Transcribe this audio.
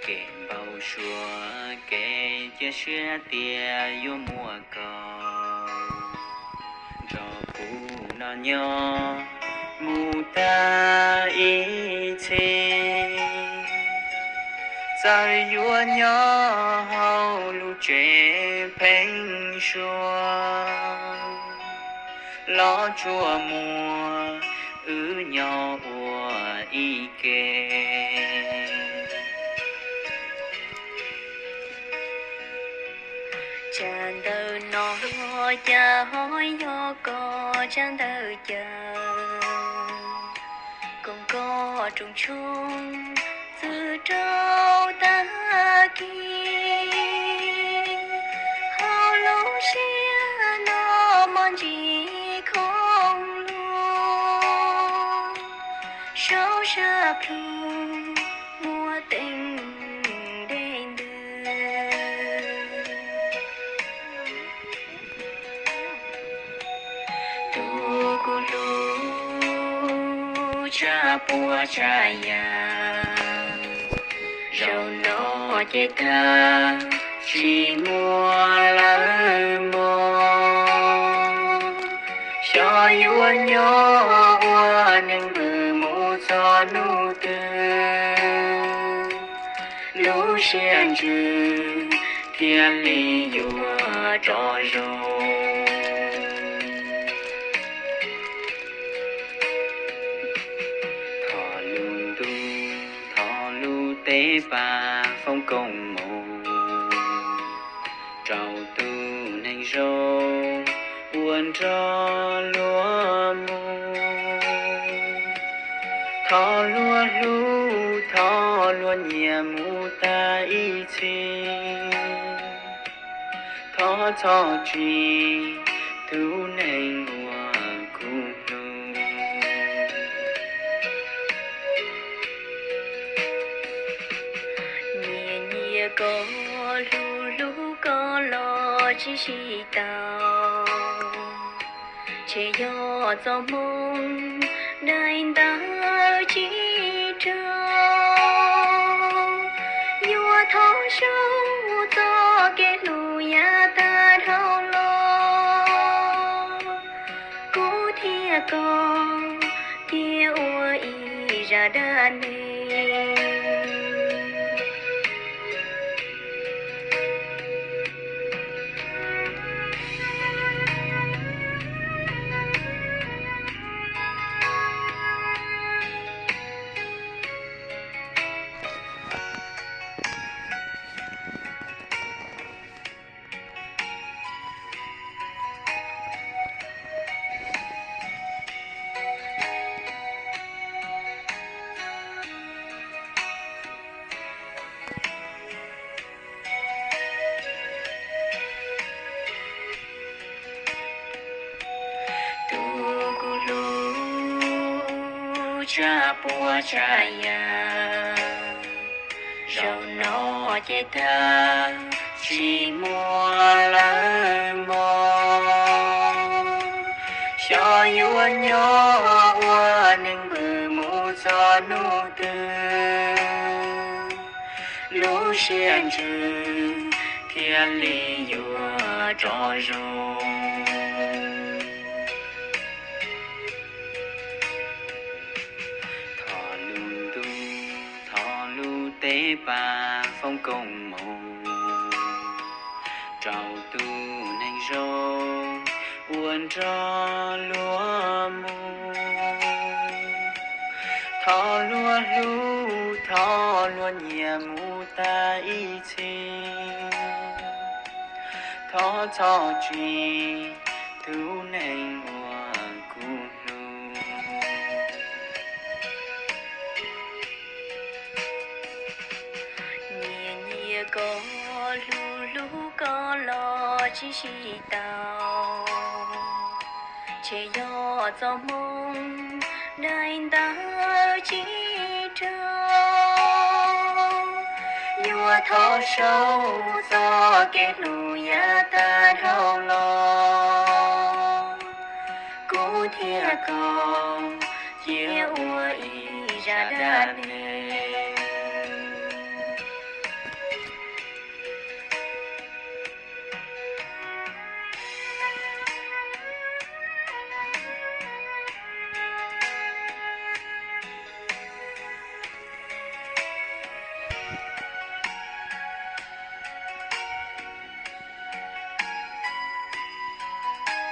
Kev npau suav kev cia siab tias yuav muaj koj nrog kuv noj nyob mus tag ib txhis. Txawm yuav nyob hauv lub tsev pheeb suab los tsuas muaj wb nyob ua ib ke. Tsab ntawv no cas ho yog koj tsab ntawv caw, koom koj rooj tshoob txwv rau tag kis. Hauv lub siab no mog ntsis khoom luag, saum sab plhu muaj teeb dej ntws. Tus kuv hlub, tsab puab tsab yam, zaum no ces tag tsis muaj lawm mog. Xyov yuav nyob ua neeg vwm mus txog hnub twg, lub siab ntsws thiaj li yuav rov zoo. Thov lub ntuj, thov lub teb pab foom koob hmoov rau tus neeg zoo uas nrog luag mus. Thov luag hlub, thov luag nyiam mus tag ib txhis. Thov txhob tsim tus neeg uas kuv hlub. Nyiam nyiam koj, hlub hlub koj los tsis sib tau, ces yog txoj hmoo daim ntawv tsis raug. Yuav thov zoo txoj kev hlub yav tag dhau los, kuv thiab koj cia ua ib zaj dab neeg. Tus kuv hlub, tsab puab tsab yam, zaum no ces tag tsis muaj lawm mog. Xyov yuav nyob ua neeg vwm mus txog hnub twg, lub siab ntsws thiaj li yuav rov zoo. Thov lub ntuj, thov lub teb pab foom koob hmoov rau tus neeg zoo uas nrog luag mus. Thov luag hlub, thov luag nyiam mus tag ib txhis. Thov txhob tsim tus neeg uas kuv hlub. Nyiam nyiam koj, hlub tsis sib tau. Ces yog txoj hmoo daim ntawv tsis raug, yuav thov sau txoj kev hlub yav tag dhau los, kuv thiab koj cia ua ib zaj dab neeg.